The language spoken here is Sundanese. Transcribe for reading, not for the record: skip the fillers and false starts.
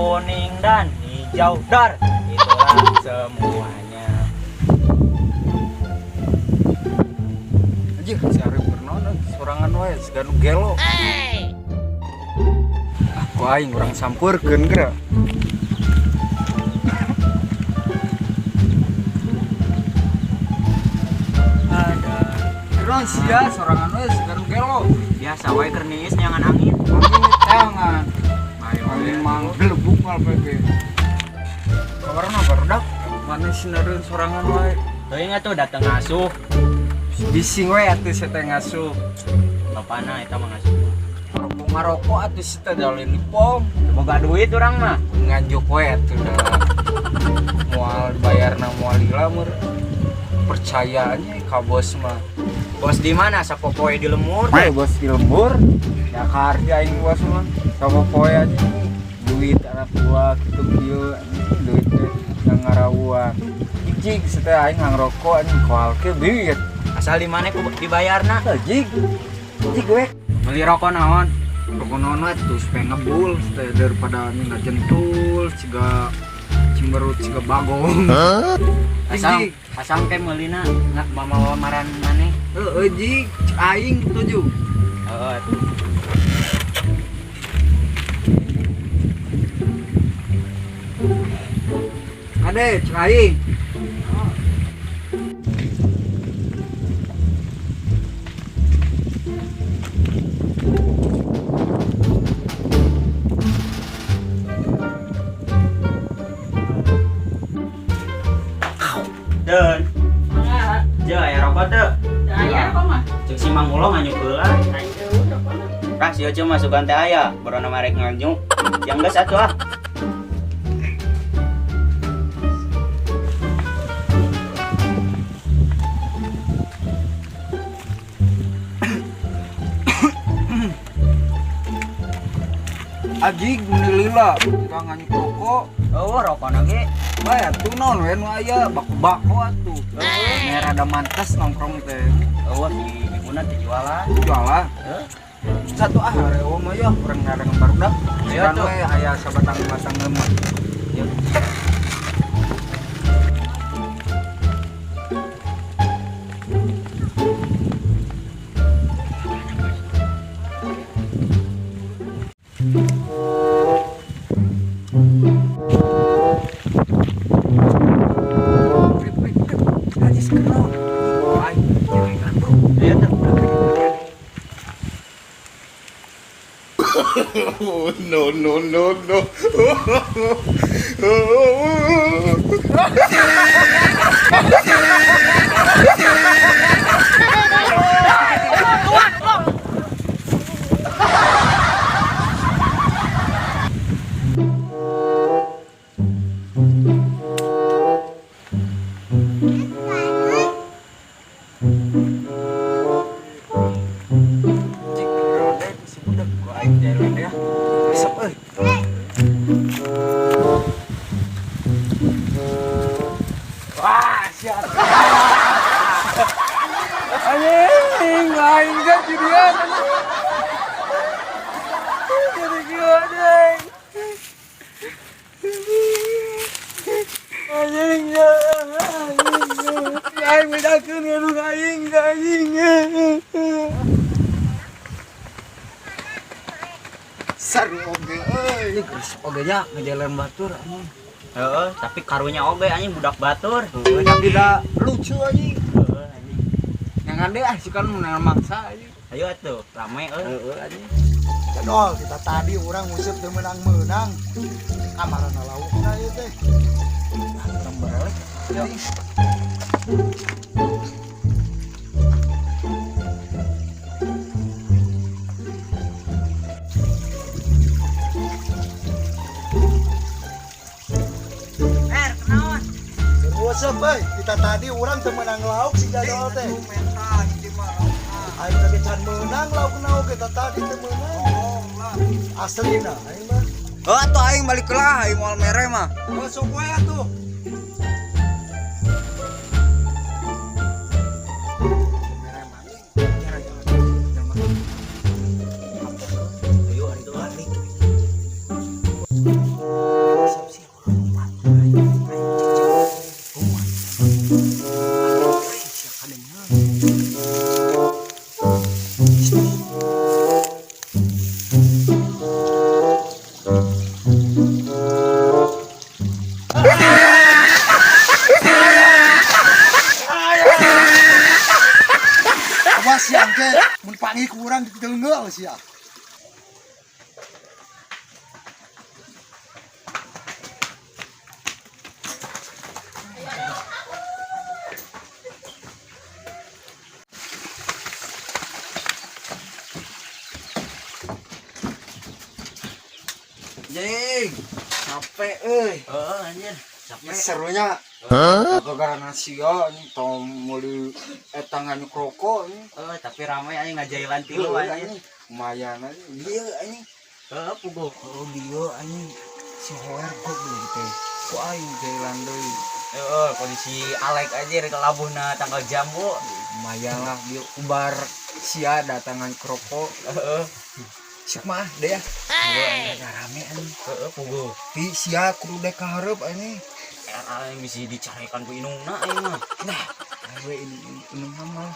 Kuning dan hijau dar. Itulah semuanya. Anjir, si Arif bernaon sorangan wae siga nu gelo. Ah, ku aing urang sampeurkeun geura. Ada. Kunaon sia sorangan wae siga nu gelo. Biasa wae keur niis nyangan angin. Angin tangan. Ayo Angin mang gelebuk mal pege. Kabarna barudak mana sinareun sorangan wae. Teuing atuh dateng ngasuh. Bising we atuh sia teh ngasuh. Bapana eta mah ngasuh. Rokok ngarokok atuh sia teh dalin di pom. Boga duit urang mah. Nganjuk we atuh da. Moal dibayarna moal lila meur. Percayaannya ka bos mah. Bos di mana sapopoe di lemur? Eh, bos di lembur. Ya karya aing bos mah. Sapopoe anjing duit anak gua kitu kieu anjing duit teh yang ngarawuan. Jig sia teh aing ngarokok anjing koal ke duit. Asal di mana ku dibayarna? Tah jig. Jig we. Beli rokok naon? Rokok naon we tuh supaya ngebul teh daripada anjing ngajentul siga cimberut siga bagong. Asal Jig. asal ke meulina nggak mamawa maran maneh. Heeh jig, cek aing tujuh. Heeh. Ade, cek aing. Dan je aya rokok teu? Aya kok mah. Cek si Mang Ulo nganjuk heula. Aing eueuh rokokna. Rah sia ceu mah sugan teh aya, barona marek nganjuk. Yang geus atuh ah. Ajig meni lila, kita nganjuk rokok. Oh, rokokna ge. Bae atuh naon we nu aya bako-bako atuh. Nya rada mantes nongkrong teh. Oh, si ibuna teh jualan. Jualan. Heuh. Satu ah rewo mah yeuh urang ngarang barudak. Ayo Sugan tuh. we aya sabatang-batang mah. Yuk. Prip prip prip. Ajis kenaon. Aing jalan bro. Ayo tuh. Oh, no, no, no, no. Jig rode si budak ku aing jalan ya. Resep euy. Wah, siap. Anjing, aing teh jadian. Jadi kieu anjing. Anjing ya, anjing. Aing bedakeun ngadung aing anjing. Seru oge euy. Geus oge nya ngejalan batur anjing. Heeh, tapi karunya oge anjing budak batur. Heuh, tapi da lucu anjing. Heeh, anjing. Nyangan deh ah suka nu maksa anjing. Ayo atuh, rame euy. Heeh anjing. Cendol kita tadi orang nguseup teu meunang-meunang. Kamarana laukna ieu teh. Ah, urang barelek. Yo. Er, kenaon? Nguseup euy, kita tadi urang teu meunang lauk si jadol teh. Menta hiji mah laukna. Aing teh can meunang laukna oge kita tadi teu meunang. Bohong lah. Aslina aing mah. Oh, atuh aing balik lah aing moal mere mah. Oh, sok wae atuh. Mere mah anjing. Jalan jalan. Ayo atuh. Balik. Panggih ku urang diteunggeul sia. Jing, capek euy. Heeh anjir. Capek. Serunya. Hah? Gara sia anjing tong meuli eta nganyuk rokok anjing. Heeh, tapi ramai anjing ngajailan tilu anjir. Anjing. Lumayan anjing. Dia anjing. Heeh, puguh. Oh dia anjing si Hoer goblok teh. Ku aing jailan deui. Heeh, kondisi Alek aja rek labuhna tanggal jambu. Lumayan lah dia ubar sia datangan rokok. Heeh. Sik mah deh ya. Hey. Rame anjing. Heeh, puguh. Pi sia kudu dek ka hareup anjing. Aing bisa dicarekan ku inungna aing mah. Nah, we ini ini mah.